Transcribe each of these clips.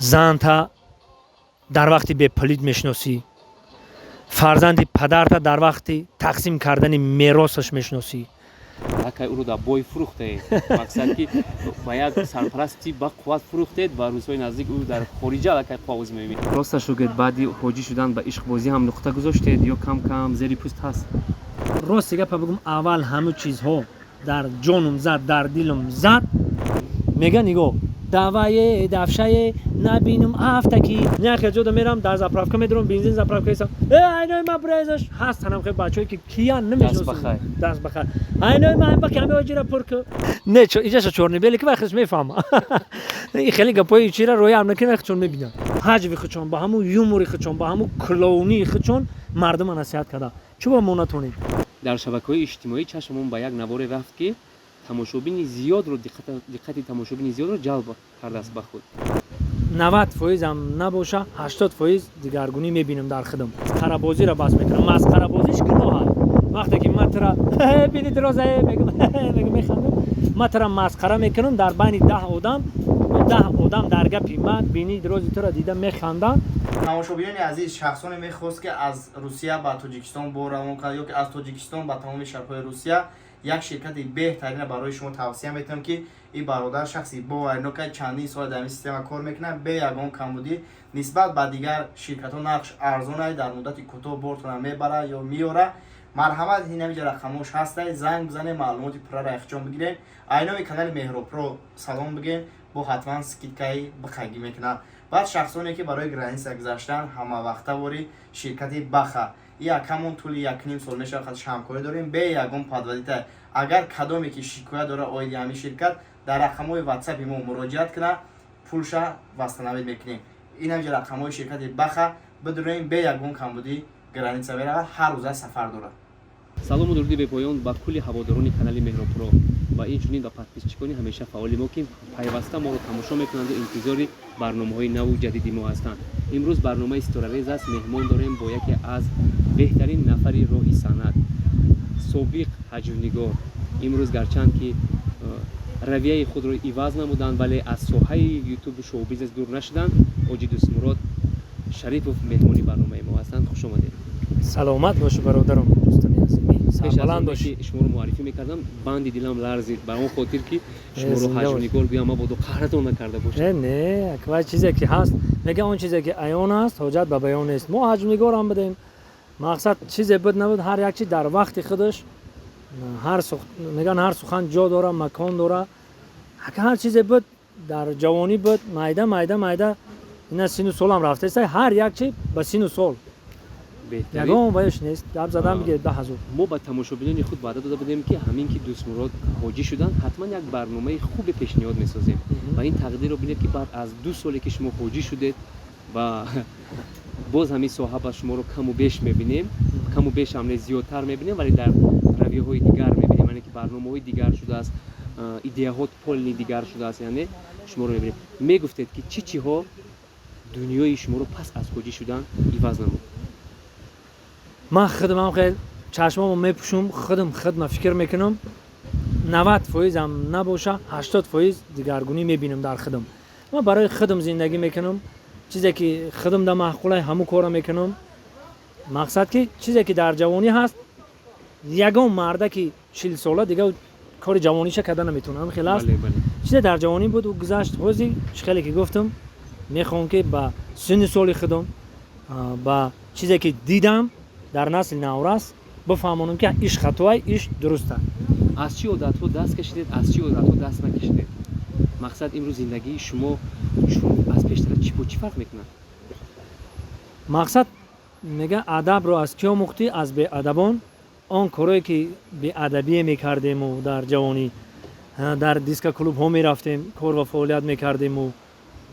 Занта дар вақти бепулид мешиносӣ, фарзанди падарта дар вақти тақсим кардани меросаш мешиносӣ. Аллакай ӯро дар бой фурӯхтаед, мақсад ки ба як сарпарасти ба қувват фурӯхтед ва рӯзҳои наздик ӯ дар хориҷа аллакай қувваоз мебинед. Росташро гӯед, баъди ҳоҷӣ шудан ба ишқбозӣ ҳам нуқта гузоштед ё кам кам зери пӯст ҳаст? Рости гапа бигӯм, аввал ҳамун чизҳо дар ҷонум зад, дар дилум зад. Мега, нигоҳ давае дафшае набинум афтаки яке ҷода мерам, дар заправка медурам, бензин заправка истам. Э, айнои ма брезаш ҳаст, ҳанам хел бачаҳое ки киян намешиносам, даст бахайр, айнои ма ба ками оҷира пур ку. Не, иҷаша чёрный белый ки вай худш мефаҳма. И хеле гапҳои чира роя накунад, худшон мебинанд. Ҳаҷви худшон, ба ҳамун юмори худшон, ба ҳамун клоунии худшон мардума насиҳат карда. Чӯ ба мо натонем? Дар шабакаҳои иҷтимоӣ чашмамон ба як наворе рафт, ки тамошобини зиёдро, диққати тамошобини зиёдро ҷалб кардааст ба худ. 90%-ам набоша, 80% дигаргунӣ мебинам дар худам. Масхарабозиро бас мекунам. Масхарабозиш гуноҳ аст. Вақте ки ман тура бини дироза мегум, мегум, механдам, ман тура масхара мекунам дар байни 10 одам, 10 одам дар гапи ман бини дирози тура дида механданд. Тамошобинони азиз, шахсоне мехост, ки аз Русия ба Тоҷикистон бор равон кард ё ки аз Тоҷикистон ба тамоми шаҳрҳои Русия, як ширкати беҳтарина барои шумо тавсия метавонам, ки ин бародар шахси боваринок, чандин сол дар ин система кор мекунад, бе ягон камбудӣ, нисбат ба дигар ширкатҳо нархш арзон, дар муддати кӯтоҳ бортона мебара ё меёра. Марҳамат, ҳинамиҷа рақамош ҳастай, занг бизанед, маълумоти пурраро ихтиёр бигирем. Айноми канали Меҳробпро салом бигем, бо ҳатман скидкаи бихагӣ мекунад. Баъд шахсоне, ки барои граница гузаштан, ҳамавақтаворӣ ширкати Баха якамон тӯли 1,5 сол мешавад хатш ҳамкорӣ дорем, бе ягон подводить. Агар кадоме ки шикоят дора оиди ҳамин ширкат, дар рақамҳои ватсапи мо муроҷиат кунад, пулша восстановить мекунем. Инамҷа рақамҳои ширкати Баха бидурем, бе ягон камбудӣ граница меравад, ҳар рӯза сафар дорад. Салому дуруди бепоён ба кулли ҳаводорони канали Меҳробпуро ва инчунин ба подписчикони ҳамеша фаъоли мо, ки пайваста моро тамошо мекунанду интизори барномаҳои наву ҷадиди мо ҳастанд. Имрӯз барномаи Ситорарез аст. Меҳмон дорем бо яке аз беҳтарин нафари роҳи санъат, собиқ ҳаҷвнигор. Имрӯз гарчанд ки равияи худро иваз намуданд, вале аз соҳаи ютубу шоу-бизнес дур нашуданд. Ҳоҷи Дӯстмурод Шарипов меҳмони барномаи мо ҳастанд. Хуш омадед. Саломат бошӣ, бародарам, дӯстони азимӣ. Пеш аз Сарбаланд оне бошӣ. ки шуморо муаррифӣ мекардам, банди дилам ларзид ба он хотир, ки шуморо Зинда бош. ҳаҷвнигор гӯям, мабодо қаҳратон накарда бошед. Не, не, вай чизе ки ҳаст, мега, он чизе ки аён аст, ҳоҷат ба баён нест. Мо ҳаҷвнигорам будем. Мақсад, чизе буд, набуд, ҳар як чиз дар вақти худаш. Меган, ҳар сухан ҷо дора, макон дора. Ҳар чизе буд, дар ҷавонӣ буд, майда майда майда ина сину солам рафтеста, ҳар як чи ба сину сол. Беҳтарин. Ягон ваяш нест, гап задан бигиред 10 000. Мо ба тамошобинони худ ваъда дода будем, ки ҳамин ки Дӯстмурод ҳоҷӣ шуданд, ҳатман як барномаи хубе пешниҳод месозем. Ва ин тақдирро бинед, ки баъд аз 2 соле ки шумо ҳоҷӣ шудед ва боз ҳамин соҳа ба шуморо каму беш мебинем, каму беш ҳам не, зиёдтар мебинем, вале дар равияҳои дигар мебинем, яъне ки барномаҳои дигар шудааст, идеяҳо полный дигар шудааст, яъне шуморо мебинем. Мегуфтед, ки чӣ чиҳо дунёи шуморо пас аз ҳоҷӣ шудан иваз намуд? Ман худам хел чашмамо мепӯшум, худам худма фикр мекунам, 90%-ам набоша, 80% дигаргунӣ мебинам дар худам. Ман барои худам зиндагӣ мекунам, чизе ки худам да маъқулай, ҳамун корро мекунам. Мақсад, ки чизе ки дар ҷавонӣ ҳаст, ягон марда ки 40-сола дига кори ҷавониша карда наметавонад, ҳам хел аст. бале бале Чизе дар ҷавонӣ буд, ӯ гузашт. Ҳозир чӣ хеле ки гуфтам, мехоҳам, ки ба синни соли худам, ба чизе ки дидам, дар насли наврас бифаҳмонам, ки иш хатоай, иш дуруста. Аз чӣ одатҳо даст кашидед, аз чӣ одатҳо даст накашидед? Мақсад, имрӯз зиндагии шумо чун аз пештара чӣ бо чӣ фарқ мекунад? Мақсад, мега, адабро аз кӣ омӯхтӣ? Аз беадабон. Он корое ки беадабие мекардему дар ҷавонӣ, дар дискоклубҳо мерафтем, кор ва фаъолият мекардему,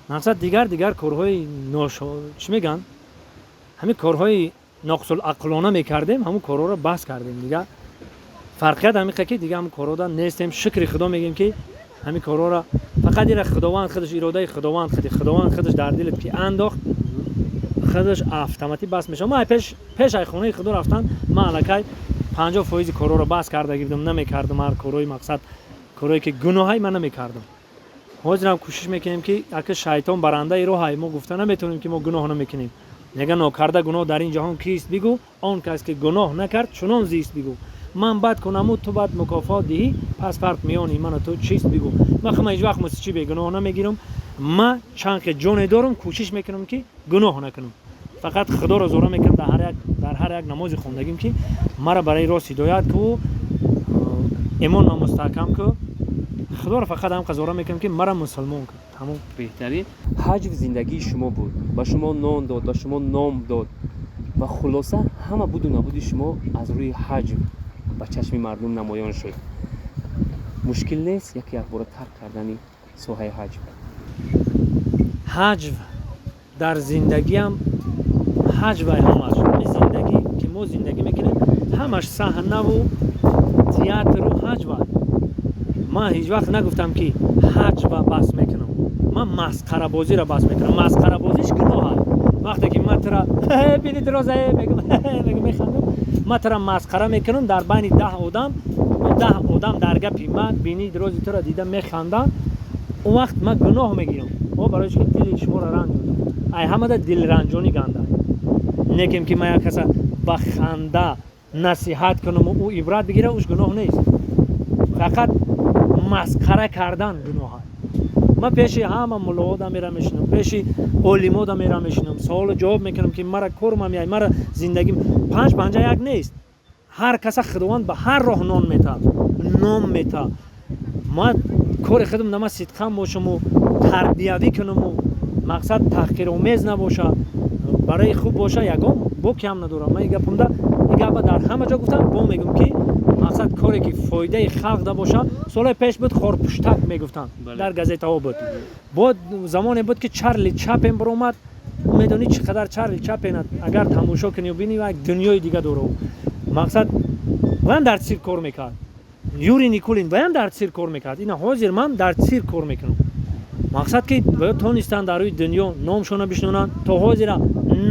мақсад, дигар дигар корҳои ношо, чӣ мегӯянд, ҳамин корҳои ноқсулақлона мекардем, ҳамун корҳоро бас кардем. Дигар фарқият ҳамиқа, ки дигар ҳамун корҳода нестем. Шукри Худо мегӯем, ки ҳамин корҳоро фақат ира Худованд худаш, иродаи Худованд, худи Худованд худаш дар дилат ки андохт, худаш автоматӣ бас мешавад. Ман пеш ай хонаи Худо рафтан, ман аллакай 50% корҳоро бас карда гирдам, намекардам. Ҳар корҳои, мақсад, корҳое ки гуноҳай, ман намекардам. Ҳозирам кӯшиш мекунем, ки ака шайтон барандаи роҳай, мо гуфта наметавонем, ки мо гуноҳ намекунем. Мега: нокарда гуноҳ дар ин ҷаҳон кист, бигӯ? Он кас ки гуноҳ накард, чунон зист, бигӯ. Ман бад кунаму ту бад мукофот диҳӣ, пас фарқ миёни ману ту чист, бигӯ. Ман хума ҳеҷ вақт мусиқӣ бегуноҳ намегирам. Ма чанд ки ҷоне дорам, кӯшиш мекунам, ки гуноҳ накунам. Фақат Худоро зора мекунам дар ҳар як намози хондагим, ки мара барои рост ҳидоят кӯ, имонма мустаҳкам кӯ. Худоро фақат ҳамқа зора мекунам, ки мара мусулмон кун, тамом. Беҳтарин. Ҳаҷв зиндагии шумо буд, ба шумо нон дод, ба шумо ном дод ва хулоса, ҳама буду набуди шумо аз рӯи ҳаҷв ба чашми мардум намоён шуд. Мушкил нест яке якбора тарк кардани соҳаи ҳаҷв? Ҳаҷв дар зиндагиам, ҳаҷвай ҳамаш. Ҳамин зиндагӣ, ки мо зиндагӣ мекунем, ҳамаш саҳнаву театру ҳаҷвай. Ман ҳеҷ вақт нагуфтам, ки ҳаҷва бас мекунам. Ман масхарабозиро бас мекунам. Масхарабозиш гуноҳ аст. Вақте ки ман тура бини дироза мегум, мегум, механдам, ман тура масхара мекунам дар байни 10 одам, 10 одам дар гапи ман бини дирози тура дида механданд, он вақт ман гуноҳ мегирам, о барои ки дили шуморо ранҷонам. Ай ҳамада дилранҷонӣ ганда. Некем ки ман як каса ба ханда насиҳат кунаму ӯ ибрат бигира, уш гуноҳ нест. Фақат масхара кардан гуноҳ аст. Ман пеши ҳама муллоҳода мера мешинам, пеши олимода мера мешинам, суолу ҷавоб мекунам, ки мара кормам яй, мара зиндагим панҷ панҷа як нест. Ҳар каса Худованд ба ҳар роҳ нон метаҳад, ном метаҳад. Ман кори худам нама сидқан бошаму тарбиявӣ кунаму мақсад таҳқиромез набошад, барои хуб боша, ягон боки ҳам надорам. Ман гапамда, ин гапа дар ҳама ҷо гуфтам, бо мегӯм, ки мақсад коре ки фоидаи халқ да боша. Солҳои пеш буд, хорпуштак мегуфтанд, дар газетаҳо буд. Бо замоне буд, ки Чарли Чаплин баромад. Медонӣ, чӣ қадар Чарли Чаплин агар тамошо кунӣ, бинӣ, як дунёи дига дора. Мақсад ваям дар цирк кор мекард, Юрий Никулин ваям дар цирк кор мекард. Ина ҳозир ман дар цирк кор мекунам. Мақсад ки тонистанд дар рӯи дунё номшона бишнонанд. То ҳозира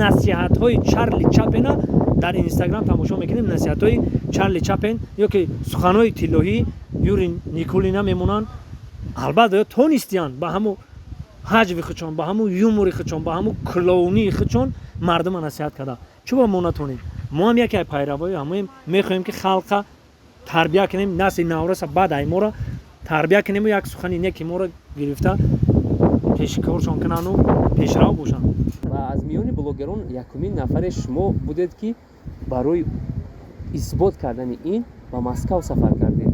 насиҳатҳои Чарли Чаплина дар Инстаграм тамошо мекунем. Насиҳатҳои Чарли Чаплин ё ки суханҳои тиллоҳии Юрий Никулина мемонанд. Албатта, ё тонистиянд ба ҳамун ҳаҷви худшон, ба ҳамун юмори худшон, ба ҳамун клоунии худшон мардума насиҳат карда. Чӯ ба мо натонем? Мо ҳам яке пайравои ҳамоем. Мехоҳем, ки халқа тарбия кунем, насли навраса баъд ай моро тарбия кунему як сухани неки моро гирифта пешкоршон кунану пешрав бошанд. Ва аз миёни блогерон якумин нафаре шумо будед, ки барои исбот кардани ин ба Москав сафар кардед.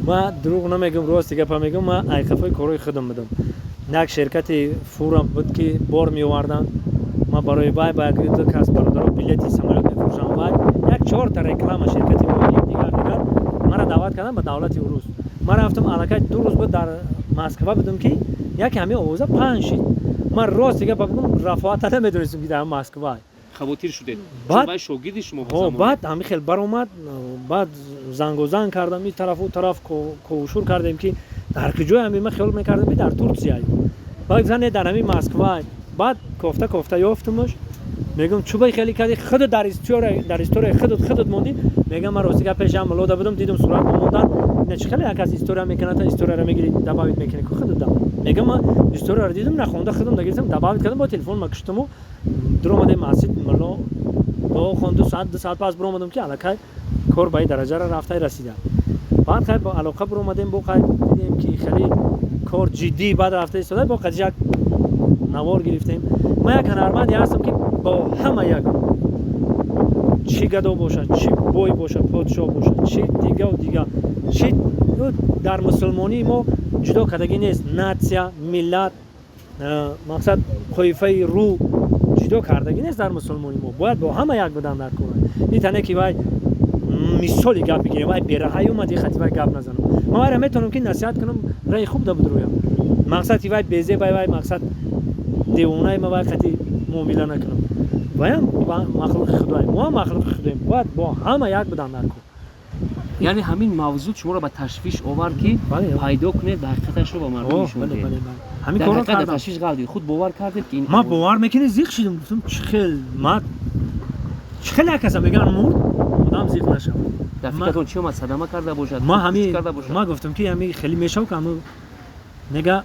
Ман дурӯғ намегӯм, рости гапа мегӯм. Ман айқафои корҳои худам будам. Як ширкати фура буд, ки бор меоварданд. Ман барои вай ба як ду кас бародаро билети самолёт мефурӯшам. Вай як чорта реклама ширкати мо, дигар дигар мара даъват кардам ба давлати урус. Ман рафтам. Аллакай 2 рӯз буд дар Москва будам, ки яке ҳамин овоза паҳн шид. Ман рости гапа бигӯм, Рафоата намедонистам, ки дар Москва. Хавотир шудед? Баъд вай шогирди шумо. Баъд ҳамин хел баромад. Баъд зангозанг кардам, ин тараф, у тараф ковушур кардем, ки дар куҷои ҳамин. Ман хиёл мекардам, ки дар Турсия. Баъд гуфтан, не, дар ҳамин Москва. Баъд кофта кофта ёфтумаш. Мегӯм, чӯбаи хеле кардӣ, худат дар историяи худат худат мондӣ. Мегам, ман рости гап пеши ҳам мулода будам, дидум, сурат мондан. Ина чӣ хеле як кас история мекунад, историяро мегири, добавить мекунӣ ку худат да. Мегам, ман историяро дидум, нахонда худам дагирифтам, добавить кардам, бо телефон ма куштуму дуромадем масҷид, мулло дуо хонд. 2 соат, 2 соат пас биромадам, ки аллакай кор ба ин дараҷара рафта расида. Баъд хай бо алоқа биромадем, бо қай дидем, ки хеле кор ҷиддӣ баъд рафта истода, бо қади як навор гирифтем. Ман як ҳунарманде ҳастам, ки бо ҳама як, чӣ гадо бошад, чӣ бой бошад, подшоҳ бошад, чӣ дигаву дига, чӣ. Дар мусулмонии мо ҷудо кардагӣ нест: нация, миллат, мақсад, қоифаи рӯ ҷудо кардагӣ нест. Дар мусулмонии мо бояд бо ҳама як будан дар кор. Ин тане ки вай мисоли гап бигирем, вай бераҳай омад, и хати вай гап назанам. Ман вайра метавонам, ки насиҳат кунам, раи хуб да буд рӯям. Мақсад ки вай безебай, вай мақсад девонаи, ма вай қати муомила накунам. Ваям махлуқи худоем, мо ҳам махлуқи худоем, бояд бо ҳама як будан дар кор. Яъне ҳамин мавзӯъ шуморо ба ташвиш овард, ки пайдо кунед ва ҳақиқаташро ба мардум нишон диҳед. Ҳамин дар корро ҳақиқат дар кардам. Ташвиш ғалдид, худ бовар кардед, ки ин Ман бовар мекунӣ, зиқ шидам. Гуфтам, чӣ хел ма, чӣ хел як каса мегӯянд мурд, одам зиқ нашавад. Дар фикратон чӣ омад? Садама карда бошад, Ма худкушӣ ҳами карда бошад? Ма гуфтам, ки ҳами хеле мешав, ки ҳаму нега.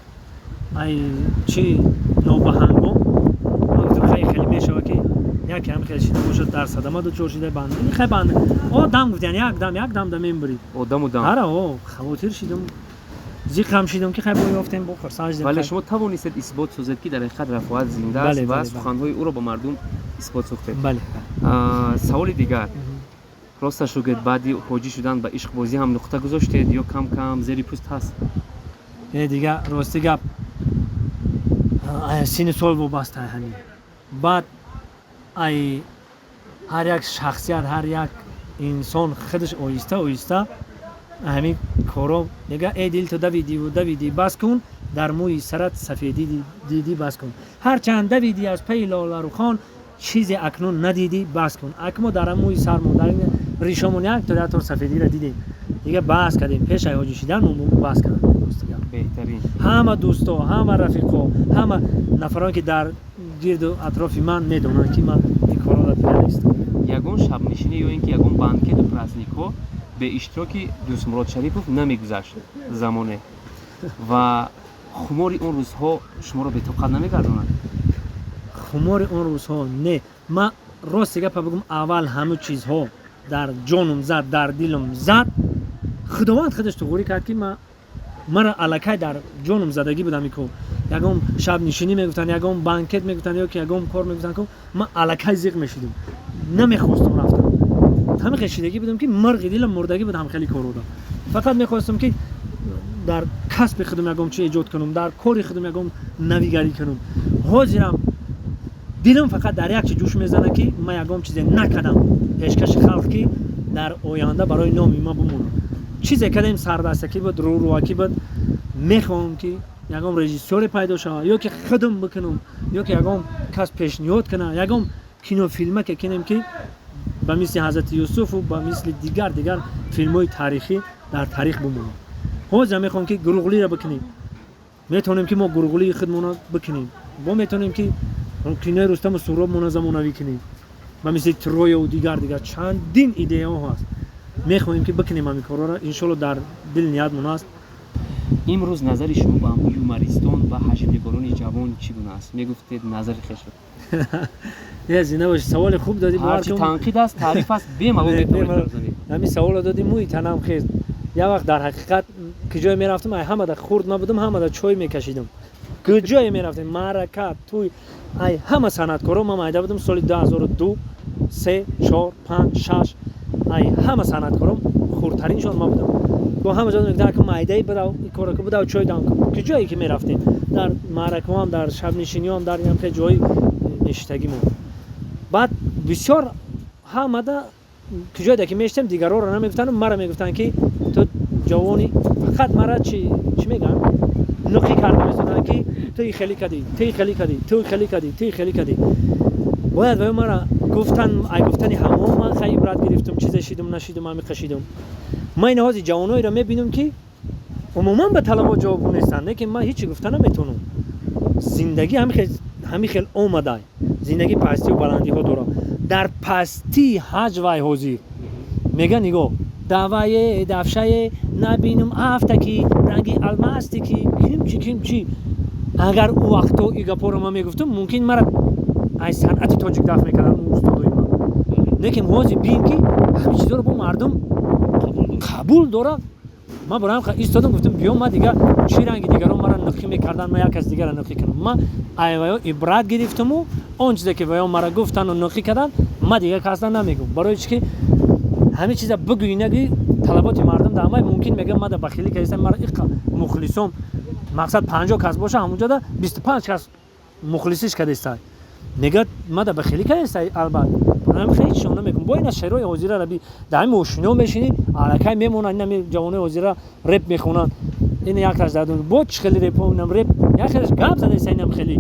Ай чи нобаҳангом ман гуфтам, хай, хеле мешава, ки яке ҳам хеле шида бошад, дар садама дучор шида, банд, хай, банд одам гуфт, яъне як дам, як дам да мембурид. Одаму дам. Ҳара, о, хавотир шидам, зиқам шидам, ки хай, бо ёфтем, бо хурсанд шидем. Вале хай. Шумо тавонистед исбот созед, ки дар ҳақиқат Рафоат зинда аст ва суханҳои ӯро ба мардум исбот сохтед. Бале. Саволи дигар: росташро гӯед, баъди ҳоҷӣ шудан ба ишқбозӣ ҳам нуқта гузоштед ё кам кам зери пӯст ҳаст? Дига, рости гап, синну сол вобаста ҳамин. Баъд ай ҳар як шахсият, ҳар як инсон худаш оҳиста оҳиста ҳамин коро мега: «Эй дил, ту давидиву давидӣ, бас кун, дар мӯи сарат сафедӣ дидӣ, бас кун. Ҳарчанд давидӣ аз пайи лоларухон, чизе акнун надидӣ, бас кун». Акмо дар мӯи сармон, дар ришомон як тор, як тор сафедиро дидем, дига бас кардем. Пеш ай ҳоҷӣ шидан мо бас кардем, рости гап. Беҳтарин. Ҳама дӯсто, ҳама рафиқо, ҳама нафароне, ки дар гирду атрофи ман, медонанд, ки ман ин корро дига нестам. Ягон шабнишинӣ ё ин ки ягон банкету праздникҳо бе иштироки Дӯстмурод Шарипов намегузашт замоне ва хумори он рӯзҳо шуморо бетоқат намегардонад? Хумори он рӯзҳо не. Ман рости гапа бигӯм, аввал ҳамун чизҳо дар ҷонум зад, дар дилум зад. Худованд худаш туғурӣ кард, ки мара аллакай дар ҷонум задагӣ будам. Ико ягон шабнишинӣ мегуфтанд, ягон банкет мегуфтанд ё ки ягон кор мегуфтанд, ку ман аллакай зиқ мешудам, намехостам рафтам. Ҳамин хел шидагӣ будам, ки мурғи дилам мурдагӣ буд. Ҳам хеле кородам, фақат мехостам, ки дар касби худам ягон чи эҷод кунам, дар кори худам ягон навигарӣ кунам. Ҳозирам дилам фақат дар як чи ҷӯш мезанад, ки ман ягон чизе накардам пешкаши халқ, ки дар оянда барои номи ман бимонад. Чизе кардем, сардастакӣ буд, рӯрӯакӣ буд. Мехоҳам, ки ягон режиссёре пайдо шавад ё ки худам бикунам, ё ки ягон кас пешниҳод кунад, ягон кинофилма ке кинем, ки ба мисли Ҳазрати Юсуфу ба мисли дигар дигар филмҳои таърихӣ дар таърих бимонад. Ҳозир мехоҳам, ки Гуруғлиро бикунем. Метавонем, ки мо Гуруғлии худмона бикунем, бо метавонем, ки кинои Рустаму Суҳробмона замонавӣ кунем, ба мисли Трояву дигар дигар. Чандин идеяҳо ҳаст, мехоҳем, ки бикунем ҳамин корҳоро, иншолло, дар дил ниятмон аст. Имрӯз назари шумо ба юмористон ва ҳаҷвнигорони ҷавон чӣ гуна аст? Мегуфтед назари хешро. Не, зинда бошӣ, саволи хуб додӣ, бовар Ҳарчи кун. танқид аст, таъриф аст, бемалол Не, метавонед бемалол. гап занед. Ҳамин саволо додӣ, мӯи танам хез. Як вақт дар ҳақиқат ки ҷое мерафтам, ай ҳамада хурд набудам, ҳамада чой мекашидам. Куҷое мерафтем, маърака, тӯй, ай ҳама санъаткоро ман майда будам, соли 2002, се, чор, панҷ, шаш, ай ҳама санъаткором хурдтариншон ман будам. Бо ҳама ҷо мегуфтанд, ки майдаи бидав, ин корро ки бидав, чой дам кун. Куҷое ки мерафтем, дар маъракаҳоам, дар шабнишиниҳоам, дар ҳамхел ҷои нишистагимон. Баъд бисёр ҳамада куҷое ки мешитем, дигарҳоро намегуфтанд, мара мегуфтанд, ки ту ҷавони, фақат мара чӣ мегӯянд, нуқӣ карда месоданд, ки ту и хеле кардӣ, ту и хеле кардӣ, ту хеле кардӣ, ту и хеле кардӣ. Бояд ваё мара гуфтан, ай гуфтани ҳамон ман хай ибрат гирифтам, чизе шидам, нашидам, ҳамиқа шидам. Ман ин ҳозир ҷавоноеро мебинам, ки умуман ба талабот ҷавобгӯ нестанд, лекин ман ҳечи гуфта наметавонам. Зиндагӣ ҳамин хел омадай. Зиндагӣ пастию баландиҳо дорад. Дар пастии ҳаҷ вай ҳозир мега: «Нигоҳ, давае давшае набинум, афтаки ранги алмасти, ки кимчи кимчи». Агар ӯ вақто и гапҳоро ман мегуфтам, мумкин мара ай санъати тоҷик дафт мекардам устодои ман. Лекин ҳозир бин, ки ҳамин чизҳоро бо мардум қабул дорад. Ман бароям истодам, гуфтам: «Биё, ман дига чӣ ранги дигарон мара нуқӣ мекарданд, ман як кас дигара нуқӣ кунам?» Ман ай ваё ибрат гирифтаму он чизе ки ваё мара гуфтану нуқӣ карданд, ман дига касда намегӯм. Барои чӣ ки ҳамин чиза бигӯӣ, нагӯӣ, талаботи мардум дар ҳамаи мумкин мегӯям, мада бахилӣ кардистам, мара иқа мухлисом. Мақсад, 50 кас боша, ҳамунҷода 25 кас мухлисиш кардистай, мегӯяд, мада бахилӣ кардистай. Албат, барои хеле чизон намегӯм. Бо ина шеърҳои ҳозира раби дар ҳамин мошино мешинӣ, аллакай мемонанд. Инами ҷавонои ҳозира реп мехонанд, ин якташ дар бо чӣ хели репо, инам реп як хелеш гап задаиста. Инам хели: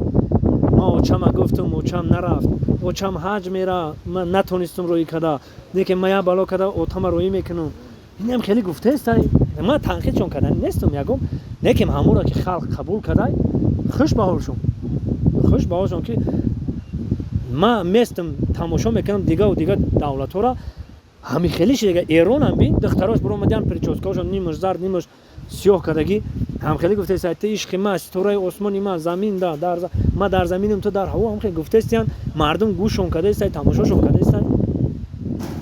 «Ман очама гуфтум, очам нарафт, очам ҳаҷ мера, ман натонистум роҳӣ када, лекин ман як бало када отама роҳӣ мекунам». Инам хеле гуфтаеста. Ман танқидшон кардан нестум ягон, лекин ҳамонро ки халқ қабул кардай, хуш ба ҳолшон, хуш ба ҳолшон, ки ман местам, тамошо мекунам дигаву дигар давлатҳоро, ҳамин хеле шида. Эронам бин, духтарош биромадиан, причёскаҳошон нимаш зард, нимаш сиёҳ кардагӣ. Ҳамхеле гуфтеста, ту ишқи ма, ситораи осмони ма, замин да дар ма, дар заминам, ту дар ҳаво. Ҳамхеле гуфтестиян, мардум гӯшон кардеста, тамошошон кардеста.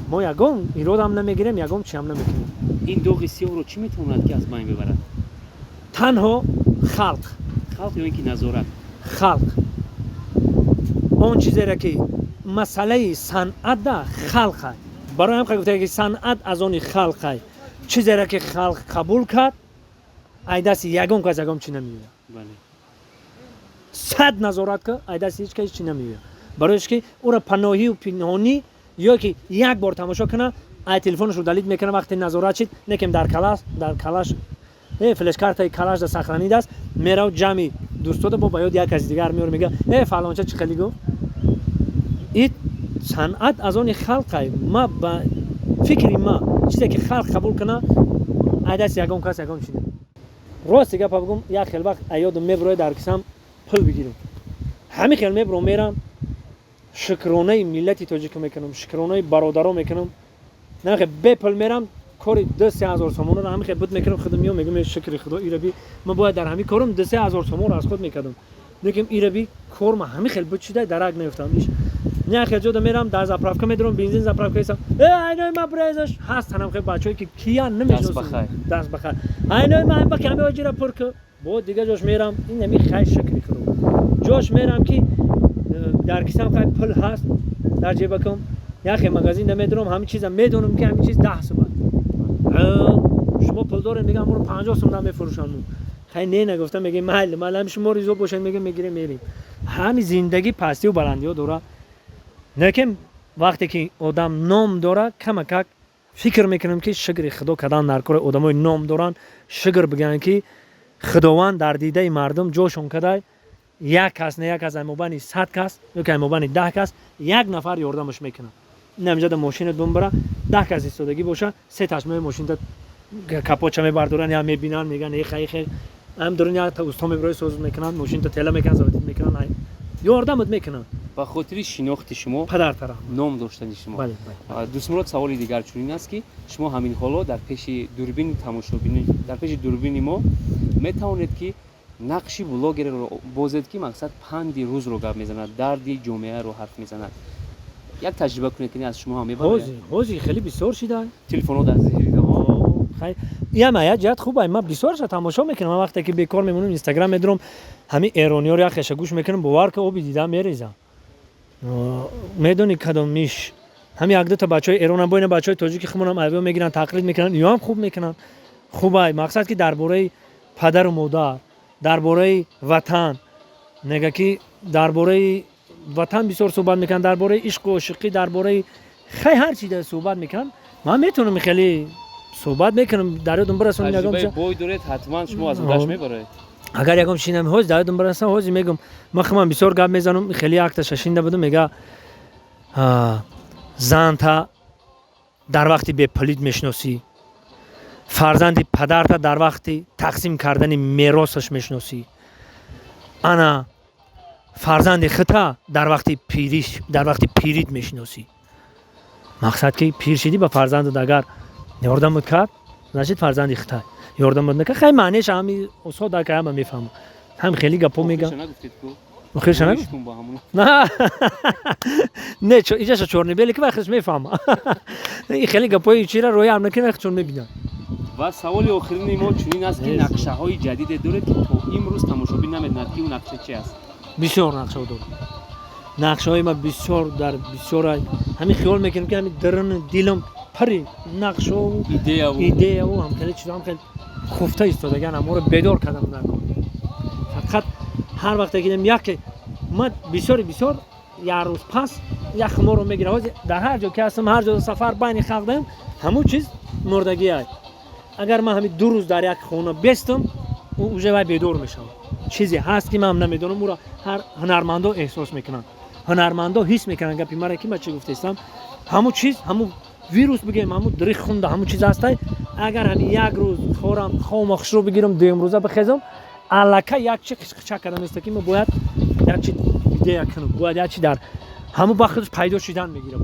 Мо ягон иродам намегирем, ягон чиам намекунем. Ин доғи сиёҳро чӣ метавонад, ки аз байн бибарад? Танҳо халқ. Халқ ё ин ки назорат? Халқ. Он чизере ки масъалаи санъат да халқай, барои ҳам гуфта, ки санъат аз они халқай. Чизере ки халқ қабул кард, ай дасти ягон кас ягон чӣ намеояд. 100 назорат ка, ай дасти ҳеҷ кас чӣ намеояд, барои ки ӯро паноҳию пинҳонӣ ё ки як бор тамошо кана, ай телефонашро удалить мекунад. Вақте назорат шид, некем дар калаш, дар калаш флешкартаи калаш да сохранить аст, мерав ҷамъи дӯстода, бо ба ёд як каси дигар меёр, мега: «Э, фалонча чӣ хеле гуфт». Ит санъат аз они халқай. Ма ба фикри ма, чизе ки халқ қабул кана, ай дасти ягон кас ягон чи. Рости гапа бигум, як хел вақт аёдам меброяд, дар кисам пул бигирам, ҳамин хел мебро, мерам, шукронаи миллати тоҷика мекунам, шукронаи бародаро мекунам. Нахе бепул мерам, кори 2-3 ҳазор сомонро ҳамин хел буд мекунам, худам меом, мегӯм: «Шукри худо, ираби ман бояд дар ҳамин корам 2-3 ҳазор сомонро аз худ мекардам, лекин ираби корма ҳамин хел буд шида, дарак наёфтам». Иш як ҷода мерам, дар заправка медорам, бензин заправка истам, э, айнои ма брезаш ҳаст. Ҳанам хел бачаҳое ки киян намешиносам, даст ба хайр, айнои ма ба ками оҷира пур ку. Бо дига ҷош мерам, ин ҳами хай, шукри худо, ҷош мерам, ки дар кисам хай пул ҳаст, дар ҷебакам. Яхе магазин намедорам, ҳамин чиза медонам, ки ҳамин чиз 10 сум, шумо пул дорем, мегам, амро 50 сум намефурӯшам. Хай, не нагуфта, мегем: «Майли, майли, ҳами шумо ризо бошед», мегем, мегирем, мерем. Ҳами зиндагӣ пастию баландиҳо дорад, лекин вақте ки одам ном дорад, камакак фикр мекунам, ки шукри худо кардан дар кори одамои ном доранд, шукр бигӯянд, ки худованд дар дидаи мардум ҷошон кадай. Як кас не, як кас, аймобайни 100 кас ё ки аймобайни 10 кас як нафар ёрдамаш мекунад. Инамҷода мошинат бумбара, 10 кас истодагӣ боша, се ташмаи мошинта капотча мебардоранд, я мебинанд, мегӯянд: «Эхай, эхай». Ам дурун як усто меброи, соз мекунанд, мошинта тела мекунанд, заводить мекунанд, ёрдамат мекунанд. Ба хотири шинохти шумо. Падартара. Ном доштани шумо. Дӯстмурод, саволи дигар чунин аст, ки шумо ҳамин ҳоло дар пеши дурбини тамошобини, дар пеши дурбини мо метавонед, ки нақши блогерро бозед, ки мақсад панди рӯзро гап мезанад, дарди ҷомеаро ҳарф мезанад. Як таҷриба кунед, ки аз шумо ҳам мебарояд. Ҳозир хеле бисёр шида. Телефонҳо дар зеҳри. Яма як ҷиҳат хуб, ман бисёрша тамошо мекунам. Ман вақте ки бекор мемонам, Инстаграм медурам, ҳамин эрониёро яхеша гӯш мекунам, бовар ка, оби дида мерезам. Медонӣ кадом миш? Ҳамин як дута бачаҳои эронам, бо ина бачаҳои тоҷики хумонам авио мегиранд, тақлид мекунанд, ёам хуб мекунанд. Хубай, мақсад ки дар бораи падару модар, дар бораи ватан нега, ки дар бораи ватан бисёр суҳбат мекунанд, дар бораи ишқу ошиқӣ, дар бораи хай ҳар чи суҳбат мекунанд. Ман метавонам хеле суҳбат мекунам, дар ёдам бирасонам ягон. Бой доред, ҳатман шумо аз удаш мебароед. Агар ягон шинам, ҳози дар ёдам бирасам, ҳози мегум. Ман худам бисёр гап мезанам. Хеле якташа шинда будам, мега: «Занта дар вақти бепулит мешиносӣ, фарзанди падарта дар вақти тақсим кардани меросаш мешиносӣ, ана фарзанди хита дар вақти пириш, дар вақти пирит мешиносӣ». Мақсад ки пир шидӣ, ба фарзандат агар ёрдамат кард, значит, фарзанди хитай, ёрдамат накард, хай, маънеша ҳами осода, ка ҳама мефаҳмам. Ҳам хеле гапҳо мегам. Охирша нагуфт? Не, иҷаша чёрно-белый, ки вай худш мефаҳма. И хеле гапҳои чира роя ҳам накунад, чун мебинам. Ва саволи охирини мо чунин аст, ки нақшаҳои ҷадиде доред, ки то имрӯз тамошобин намедонад, ки ӯ нақша чи аст? Бисёр нақшаҳо дорам. Нақшаҳои ма бисёр, дар бисёр ҳамин хиёл мекунам, ки ҳамин даруни дилам пари нақшаву идеяву ҳам хеле чизо ҳам хеле хуфта истодаган. Аморо бедор кардам накун. Фақат ҳар вақте ки яке ма бисёри бисёр як рӯз пас як хуморо мегирам. Ҳозир дар ҳар ҷо ки ҳастам, ҳар ҷо сафар, байни халқ даем, ҳамун чиз мурдагиай. Агар ман ҳамин 2 рӯз дар як хона бестам, уже вай бедор мешавад. Чизе ҳаст, ки ман намедонам, ӯро ҳар ҳунармандо эҳсос мекунанд, ҳунармандо ҳис мекунанд гапи мара, ки ман чӣ гуфтаистам. Ҳамун чиз, ҳамун вирус бигем, ҳамун дри хунда, ҳамун чиз ҳастай. Агар ҳамин як рӯз хорам, хома хушрӯ бигирам, дуюм рӯза бихезам, аллакай як чи қичқичак карда места, ки мо бояд як чи идея кунам, бояд як чи дар ҳамун вақт худаш пайдо шидан мегира.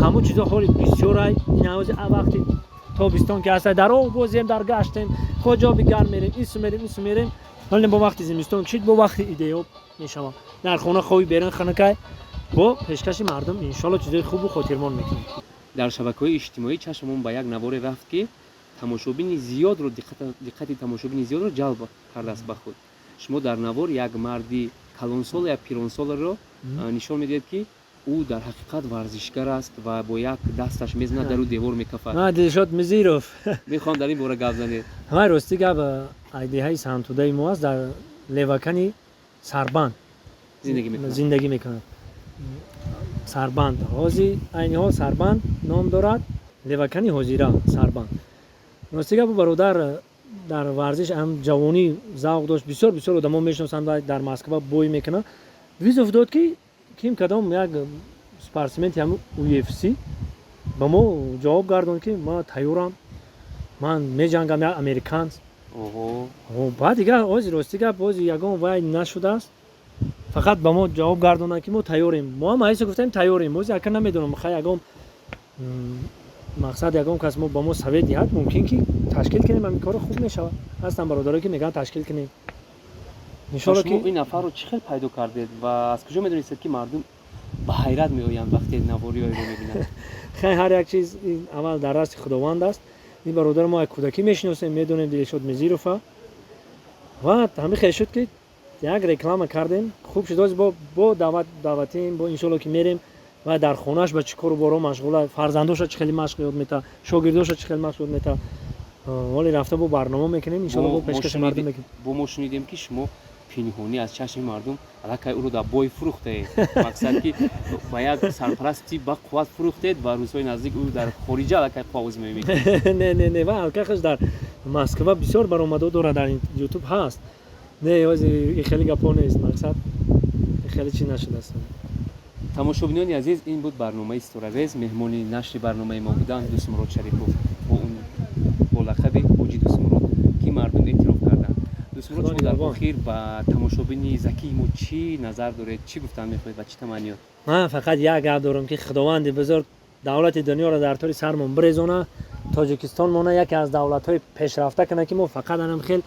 Ҳамун чизо ҳоли бисёрай. Ин ҳавози вақти Тобистон ки ҳаста, дар об бозем, дар гаштем, хоҷоби гарм мерем, ису мерем, ису мерем. Вале бо вақти зимистон кишид, бо вақти идеоб мешавад. Дар хона хови берун ханакай, бо пешкаши мардум иншолло чизои хубу хотирмон мекунем. Дар шабакаҳои иҷтимоӣ чашмамон ба як наворе рафт, ки тамошобини зиёдро, диққати тамошобини зиёдро ҷалб кардааст ба худ. Шумо дар навор як марди калонсол, як пиронсолро нишон медиҳед, ки ӯ дар ҳақиқат варзишгар аст ва бо як дасташ мезанад, дару девор мекафад. Дилшод Мизиров. Мехоҳам дар ин бора гап занед. Ҳамаи рости гап, айдиҳаи сантудаи мо аст, дар Левакани Сарбанд зиндагӣ мекунад. Сарбанд ҳози айни ҳол Сарбанд ном дорад, Левакани ҳозира Сарбанд. Рости гап, бародар дар варзиш ҳам ҷавонӣ завқ дошт. Бисёр бисёр одамо мешиносанд, дар Москва бой мекунад. Вызов дод, ки ким кадом як спортсменти ҳам UFC ба мо ҷавоб гардонд, ки ман тайёрам, ман меҷангам, як американц. Баъд дигар ози рости гап, ози ягон вай нашудааст, фақат ба мо ҷавоб гардонанд, ки мо тайёрем. Мо ҳам ҳайсо гуфтем, тайёрем. Ози ака намедонам, хай, ягон мақсад, ягон кас мо ба мо совет диҳад, мумкин ки ташкил кунем, ҳамин корро хуб мешавад. Ҳастанд бародарое, ки мегӯянд, ташкил кунем. Иншолло. Ки ин нафарро чӣ хел пайдо кардед ва аз куҷо медонистед, ки мардум ба ҳайрат меоянд, вақте навориҳоеро мебинанд? Хай, ҳар як чиз аввал дар дасти Худованд аст. Ин бародари мо як кӯдакӣ мешиносем, медонем Дилшод Мизирова, ва ҳамин хел шуд, ки як реклама кардем, хуб шуд. Оз бо даъват даъватем, бо иншолло ки мерем ва дар хонааш ба чӣ кору боро машғула, фарзандоша чӣ хеле машқ ёд мета, шогирдоша чӣ хеле машқ ёд мета. Вале рафта бо барнома мекунем, иншолло, бо пешкаши мардум мекунем. Бо мо шунидем, ки шумо пинҳонӣ аз чашми мардум аллакай ӯро дар бой фурӯхтаед, мақсад ки ба як сарпарасти ба қувват фурӯхтед ва рӯзҳои наздик ӯ дар хориҷа аллакай қувваозӣ мекунад. Не, не, не, ва аллакай хуш дар Москва бисёр баромадо дорад, дар Ютуб ҳаст. Не, ози и хеле гапҳо нест, мақсад хеле чӣ нашудааст. Тамошобинони азиз, ин буд барномаи Ситорарез. Меҳмони нашри барномаи мо буданд Дӯстмурод Шарипов бо лақаби Ҳоҷи Дӯстмурод, ки мардум эътироф карданд. Дӯстмурод, шумо дар охир ба тамошобини закии мо чӣ назар доред, чӣ гуфтан мехоҳед ва чӣ таманниёт? Ман фақат як гап дорам, ки Худованди бузург давлати дунёро дар тори сармон бирезона, Тоҷикистон мона яке аз давлатҳои пешрафта кунад, ки мо фақат анам хел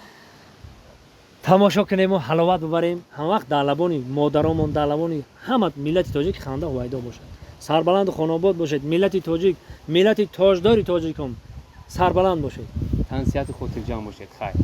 тамошо кунему ҳаловат бубарем. Ҳамвақт дар лабони модаромон, дар лабони ҳама миллати тоҷик ханда ҳувайдо бошад. Сарбаланду хонобод бошед, миллати тоҷик, миллати тоҷдори тоҷикон, сарбаланд бошед. Тансиҳату хотирҷамъ бошед. Хайр.